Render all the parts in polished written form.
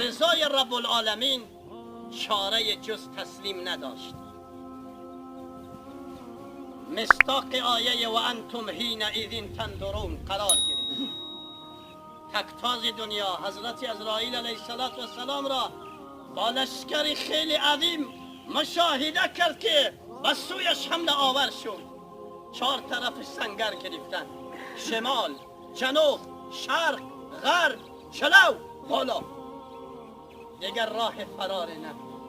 رضای رب العالمین چاره جز تسلیم نداشت. مصداق آیه و انتم حینئذ تنظرون قرار گرفت. تکتاز دنیا حضرت عزرائیل علیه السلام را با لشکر خیلی عظیم مشاهده کرد که به سویش حمله آور شد. چهار طرف سنگر گرفتن، شمال، جنوب، شرق، غرب، جلو، بالا. دیگر راه فرار نبود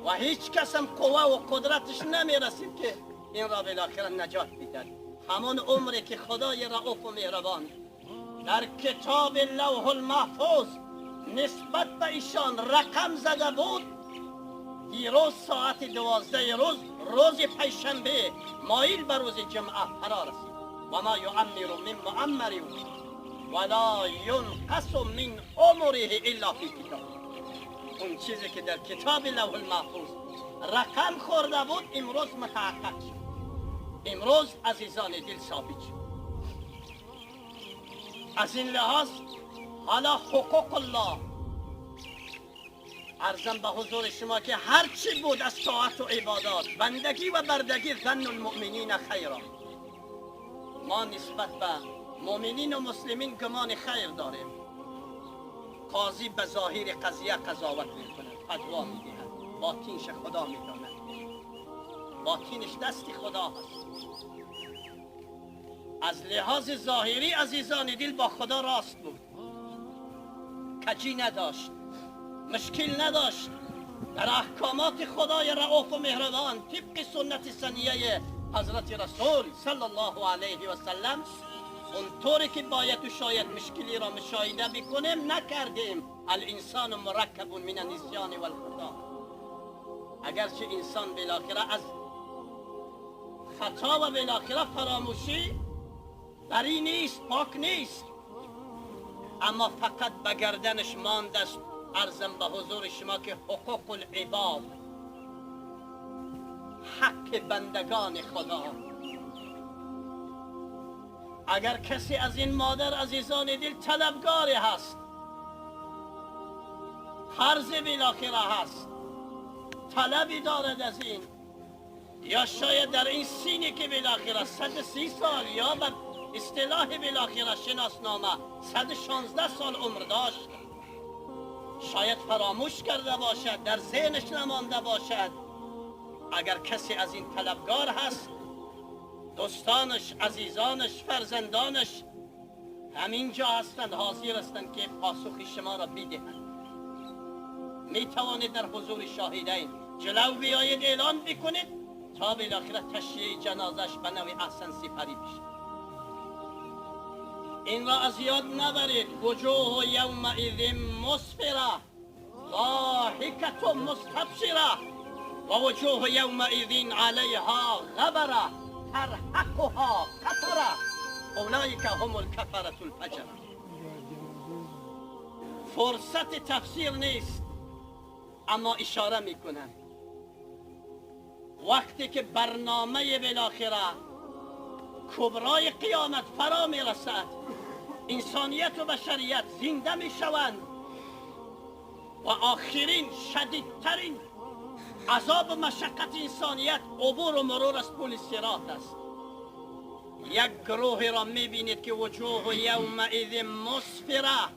و هیچ کس هم قوه و قدرتش نمی رسید که این را بالاخره نجات بدهد. همان عمری که خدای رؤوف و مهربان در کتاب لوح المحفوظ نسبت به ایشان رقم زده بود، دیروز ساعت 12 روز، روز پنجشنبه مایل به روز جمعه، فرا رسید. و ما یعمر من معمر ولا ینقص من عمره الا فی کتاب. اون چیزی که در کتاب لوح المحفوظ رقم خورده بود، امروز متحقق شد. امروز، عزیزان دل، ثابت شد. از این لحاظ حالا حقوق الله، عرضم به حضور شما که هر چی بود از طاعت و عبادات، بندگی و بردگی، ظن المؤمنین خیرا، ما نسبت به مؤمنین و مسلمین گمان خیر داریم. قاضی به ظاهر قضیه قضاوت میکنه، فتوا میدهد، باطینش خدا میداند، باطینش دست خدا هست. از لحاظ ظاهری، عزیزان دل، با خدا راست بود، کجی نداشت، مشکل نداشت. در احکامات خدای رؤوف و مهربان، طبق سنت سنیه حضرت رسول صلی الله علیه و سلم، اونطوری که باید و شاید مشکلی را مشاهده بکنیم، نکردیم. الانسان مرکب من النسیان والخطا. اگرچه انسان بالاخره از خطا و بالاخره فراموشی بری نیست، پاک نیست، اما فقط به گردنش ماند است، عرضم به حضور شما که حقوق العباد، حق بندگان خدا. اگر کسی از این مادر، عزیزان دل، طلبگاری هست، قرض بالاخره هست، طلبی دارد از این، یا شاید در این سینی که بالاخره 130 سال یا به اصطلاح بالاخره شناسنامه 116 سال عمر داشت، شاید فراموش کرده باشد، در ذهنش نمانده باشد، اگر کسی از این طلبگار هست، دوستانش، عزیزانش، فرزندانش همینجا هستند، حاضر هستند که پاسخ شما را بدهند. می توانید در حضور شاهدین جلو بیایید، اعلان بکنید تا بالاخره تشییع جنازش به نوع احسن سپری بشه. این را از یاد نبرید: وجوه یومئذ مسفرة ضاحکة مستبشرة و وجوه یومئذ علیها غبرة ترهقها قترة اولئک هم الکفرة الفجرة. فرصت تفسیر نیست، اما اشاره میکنم، وقتی که برنامه بالاخره کبرای قیامت فرا میرسد، انسانیت و بشریت زنده میشوند و آخرین شدیدترین عذاب و مشقت انسانیت عبور و مرور از پل صراط است. یک گروه را میبینید که وجوه یومئذ مسفرة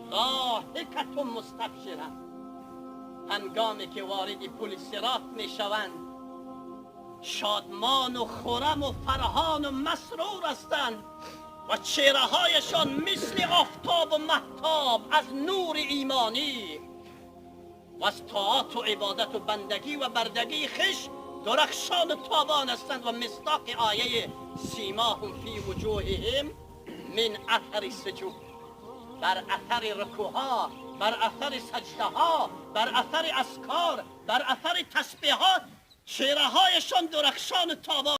ضاحکة مستبشرة، هنگامی که وارد پل صراط میشوند، شادمان و خرم و فرحان و مسرور هستند و چهره هایشان مثل آفتاب و مهتاب از نور ایمانی و از طاعت و عبادت و بندگی و بردگی خویش درخشان و تابان هستند و مصداق آیه سیماهم فی وجوههم من اثر السجود، بر اثر رکوعها، بر اثر سجده ها، بر اثر اذکار، بر اثر تسبیحات، چهره هایشان درخشان و تابان.